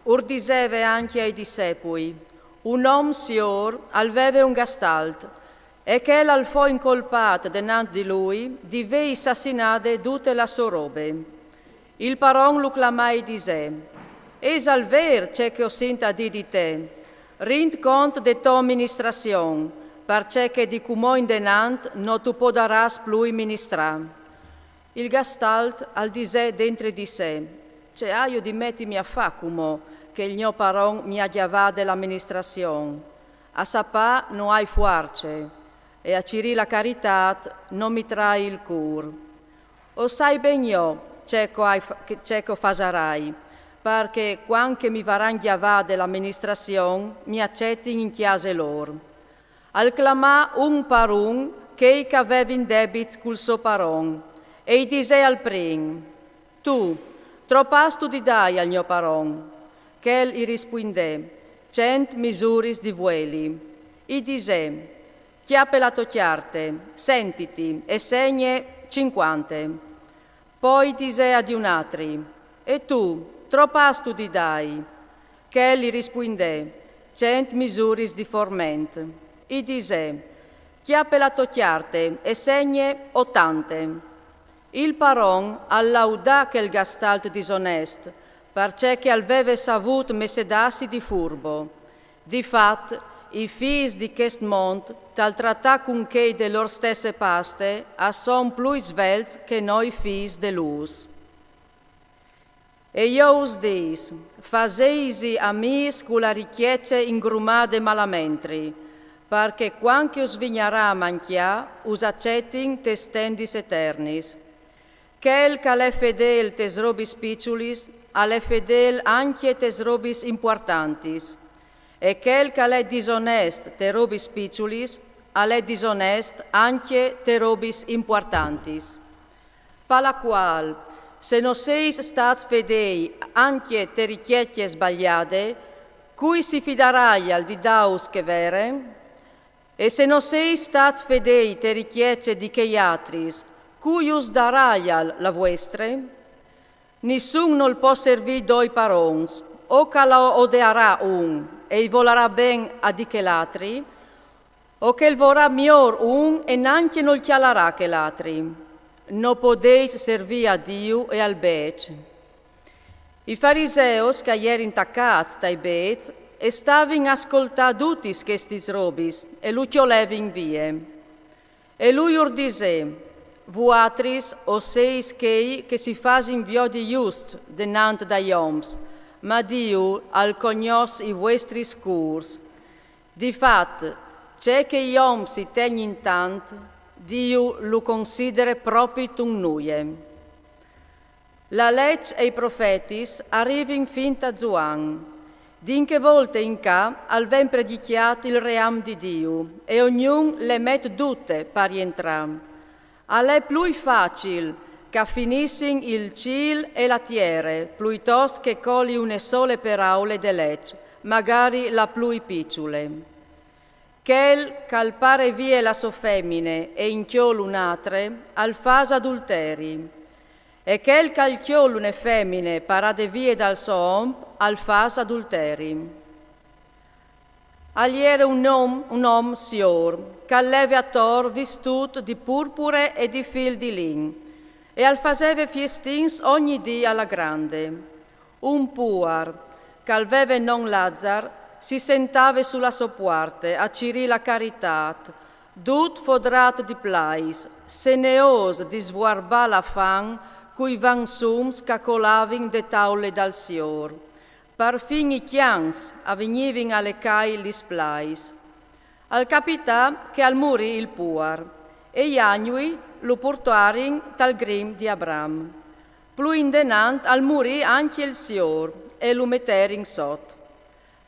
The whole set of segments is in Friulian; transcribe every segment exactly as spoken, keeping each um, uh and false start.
Ur diseve ancje ai dissepui: un om siôr al veve un gastalt, e chel al fo incolpât denant di lui di vei sassinade dute la sô robe. Il paron lu clamà e disè: Isal vêr ce che o sint a dî di te? Rind cont de tô ministrazion, parcè che di cumò indenant no tu podarâs plui ministrâ. Il gastalt al disè dentri di se: Ce aio di metimi a fâ cumò che il gno paron mi à gjavade la ministrazion? A sapâ no ai fuarce, e a cirî la caritât no mi trai il cûr. O sai ben jo ce che o ai fa-, ce che o fasarai, par che cuant che mi varan gjavade la ministrazion mi acetin in cjase lôr. Al clamà un par un chei che a vevin debits cul so paron, e i disè al prin: Tu, trop âstu di dâi al gno paron? Chel i rispuindè: Cent misuris di vueli. I disè: Cjape la tô cjarte, sentiti e segne cincuante. Po i disè a di un atri: E tu, trop âstu di dâi? Chel i rispuindè: Cent misuris di forment. I disè: Cjape la tô cjarte e segne otante. Il paron al laudà chel gastalt disonest, parcè che al veve savût messedâsi di furbo. Di fat, i fîs di chest mont, tal tratâ cun chei de lôr stesse paste, a son plui svelts che no i fîs de lûs. E jo us dîs: fasêsi amîs cu la ricjece ingrumade malamentri, par che cuant che us vignarà a mancjâ, us acetin tes tendis eternis. Chel che al è fedêl tes robis piçulis, al è fedêl ancje tes robis impuartantis. E chel che al è disonest tes robis piçulis, al è disonest ancje tes robis impuartantis. Par la cuâl, se no sês stâts fedêi ancje te ricjece sbaliade, cui si fidaraial di dâus chê vere? E se no sês stâts fedêi te ricjece di chei atris, cui us daraial la vuestre? Nissun nol pò servî doi parons: o che al odearà un e i volarà ben a di chel atri, o che al vorà miôr un e nancje nol cjalarà chel atri. No podês servî a Diu e al bêç. I fariseos che a jerin tacâts tai bêçs e stavin a scoltâ dutis chestis robis e lu cjolevin vie. E lui ur disè: Vuatris o sês chei che si fasin viodi juscj denant dai oms, ma Diu al cognòs i vuestris cûrs. Di fat, ce che i oms i tegnin tant, Diu lu considere propit un nuie. La leç e i profetis a rivin fin ta Zuan. Di in chê volte in ca al ven predicjât il ream di Diu, e ognun le met dute par jentrâ. Al è plui facil che a finissin il cîl e la tiere, pluitost che coli une sole peraule de leç, magari la plui piçule. Chel che al pare vie la sô femine e in cjol une altre, al fâs adulteri. E chel che al cjol une femine parade vie dal so om, al fâs adulteri. Al jere un om, un om siôr, che al leve ator vistût di purpure e di fîl di lin, e al faseve fiestins ogni dì a la grande. Un puar, che al veve non Lazar, si sentave su la sô puarte a cirî la caritât, dut fodrât di plais, seneôs di svuarbâ la fam cui vansums che a colavin de taule dal Siôr. Parfin i cjans a vignivin a lecâi lis plais. Al capità che al murì il puar, e i agnui lu purtarin tal grim di Abram. Plui indenant al murì ancje il siôr, e lu meterin sot.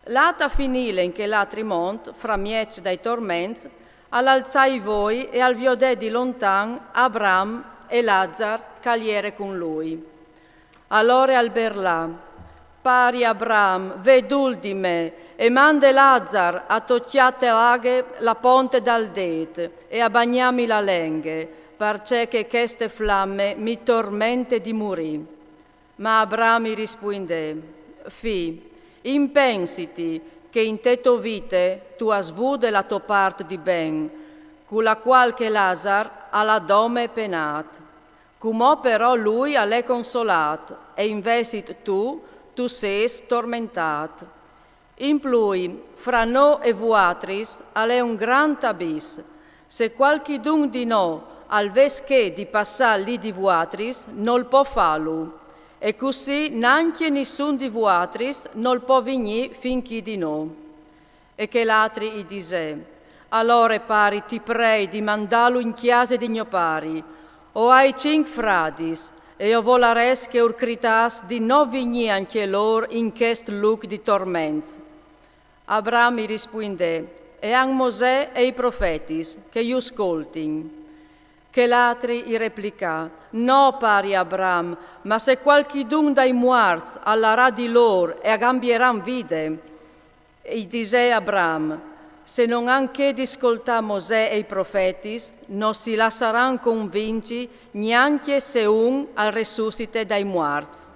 Lât a finîle in chel altri mont, framieç dai torments, al alzà i voi e al viodè di lontan Abram e Lazar che al jere cun lui. Alore al berlà: Pari Abram, ve dûl di me, e mande Lazar a tocjâ te laghe la ponte dal dêt e a bagnâmi la lenghe, parcè che cheste flame mi tormente di murî. Ma Abram i rispuindè: Fi, Impensiti che in te to vite tu has vude la to part di ben, cu la qual che Lazar al ha dome penat. Cumò però lui al è consolat, e invezit tu, tu ses tormentat. In plui, fra no e vuatris al è un grant abis. Se qualchidun di no al ves che di passà li di vuatris, nol po falu. E cussì nancje nissun di vuatris nol po vignì fin chi di no. E chel atri i disè: Alore, pari, ti prei di mandalu in cjase di gno pari. O hai cinc fradis, e o volarès che ur critàs di no vignì ancje lôr in chest luc di torment. Abram i rispuindè: E àn Mosè e i profetis, che ju scoltin. Chel atri i replicà: No, pari Abram, ma se cualchidun dai muarts al larà di lôr e a gambieran vide. E i disè Abram: Se no àn che di scoltà Mosè e i profetis, no si lassaran convinci gnancje se un al resussite dai muarts.